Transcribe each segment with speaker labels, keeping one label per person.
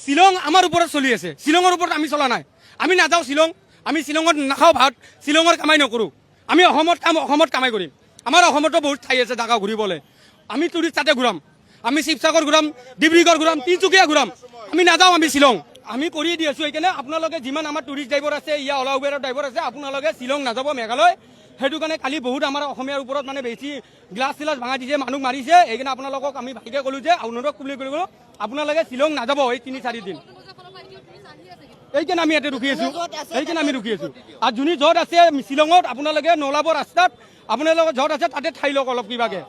Speaker 1: শ্বিলং আমাৰ ওপৰত চলি আছে, শ্বিলঙৰ ওপৰত আমি চলা নাই। আমি নাযাওঁ শ্বিলং, আমি শ্বিলঙত নাখাওঁ ভাত, শ্বিলঙৰ কামাই নকৰোঁ। আমি অসমত কাম, অসমত কামাই কৰিম। আমাৰ অসমতো বহুত ঠাই আছে জাগা ঘূৰিবলৈ। আমি টুৰিষ্ট তাতে ঘূৰাম। আমি শিৱসাগৰ ঘূৰাম, ডিব্ৰুগড় ঘূৰাম, তিনিচুকীয়া ঘূৰাম। আমি নাযাওঁ আমি শ্বিলং। আমি কৰি দি আছোঁ। সেইকাৰণে আপোনালোকে যিমান আমাৰ টুৰিষ্ট ড্ৰাইভাৰ আছে, ইয়া অলা উবেৰৰ ড্ৰাইভাৰ আছে, আপোনালোকে শ্বিলং নাযাব, মেঘালয়। সেইটো কাৰণে কালি বহুত আমাৰ অসমীয়াৰ ওপৰত মানে বেছি গ্লাছ চিলাছ ভাঙাই দিছে, মানুহ মাৰিছে। সেইকাৰণে আপোনালোকক আমি ভালকৈ ক'লোঁ যে অনুৰোধ বুলি ক'লো, আপোনালোকে শ্বিলং নাযাব এই 3-4 দিন। এইকাৰণে আমি ইয়াতে ৰখি আছোঁ, সেইকাৰণে আমি ৰখি আছোঁ। আৰু যোনে য'ত আছে শ্বিলঙত, আপোনালোকে নোলাব ৰাস্তাত। আপোনালোকে য'ত আছে তাতে ঠাই লওক অলপ কিবাকে।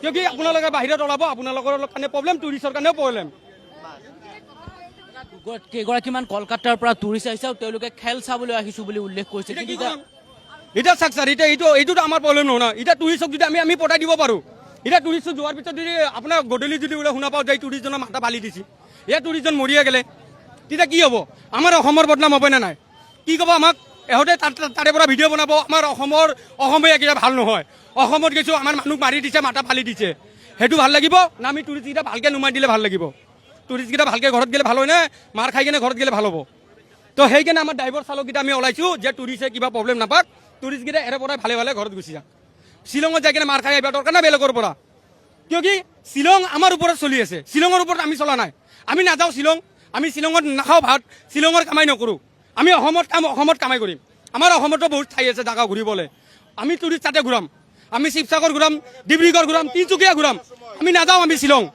Speaker 1: কিয় কি আপোনালোকে বাহিৰত ওলাব, আপোনালোকৰ কাৰণে প্ৰব্লেম, টুৰিষ্টৰ কাৰণেও প্ৰব্লেম।
Speaker 2: কেইগৰাকীমান কলকাতাৰ পৰা টুৰিষ্ট আহিছে আৰু তেওঁলোকে খেল চাবলৈ আহিছো বুলি উল্লেখ কৰিছে। কিন্তু এতিয়া
Speaker 1: এতিয়া চাওক ছাৰ, এতিয়া এইটোতো আমাৰ প্ৰব্লেম নহয় ন। এতিয়া টুৰিষ্টক যদি আমি পঠাই দিব পাৰোঁ, এতিয়া টুৰিষ্ট যোৱাৰ পিছত যদি আপোনাৰ গধূলি যদি বোলে শুনা পাওঁ যে এই টুৰিষ্টজনৰ মাথা ফালি দিছে, ইয়াত টুৰিষ্টজন মৰিয়ে গ'লে, তেতিয়া কি হ'ব? আমাৰ অসমৰ বদনাম হ'ব নে নাই? কি ক'ব আমাক এহঁতে? তাৰে পৰা ভিডিঅ' বনাব, আমাৰ অসমৰ অসমীয়াকেইটা ভাল নহয়, অসমত গৈছোঁ, আমাৰ মানুহক মাৰি দিছে, মাথা ফালি দিছে। সেইটো ভাল লাগিব না আমি টুৰিষ্টকেইটা ভালকৈ নুমাই দিলে ভাল লাগিব? টুৰিষ্টকেইটা ভালকৈ ঘৰত গ'লে ভাল হয় নে মাৰ খাই কিনে ঘৰত গ'লে ভাল হ'ব? তো সেইকাৰণে আমাৰ ড্ৰাইভাৰ চালককেইটা আমি ওলাইছোঁ যে টুৰিষ্টে কিবা প্ৰব্লেম নাপাক, টুৰিষ্টকেইটা এৰে পৰাই ভালে ভালে ঘৰত গুচি যাক। শ্বিলঙত যাই কিনে মাৰ খাই আহিব দৰকাৰ নাই বেলেগৰ পৰা। কিয় কি শ্বিলং আমাৰ ওপৰত চলি আছে, শ্বিলঙৰ ওপৰত আমি চলা নাই। আমি নাযাওঁ শ্বিলং, আমি শ্বিলঙত নাখাওঁ ভাত, শ্বিলঙৰ কামাই নকৰোঁ। আমি অসমত কাম, অসমত কামাই কৰিম। আমাৰ অসমতো বহুত ঠাই আছে জাগা ঘূৰিবলৈ। আমি টুৰিষ্ট তাতে ঘূৰাম। আমি শিৱসাগৰ ঘূৰাম, ডিব্ৰুগড় ঘূৰাম, তিনিচুকীয়া ঘূৰাম। আমি নাযাওঁ আমি শ্বিলং।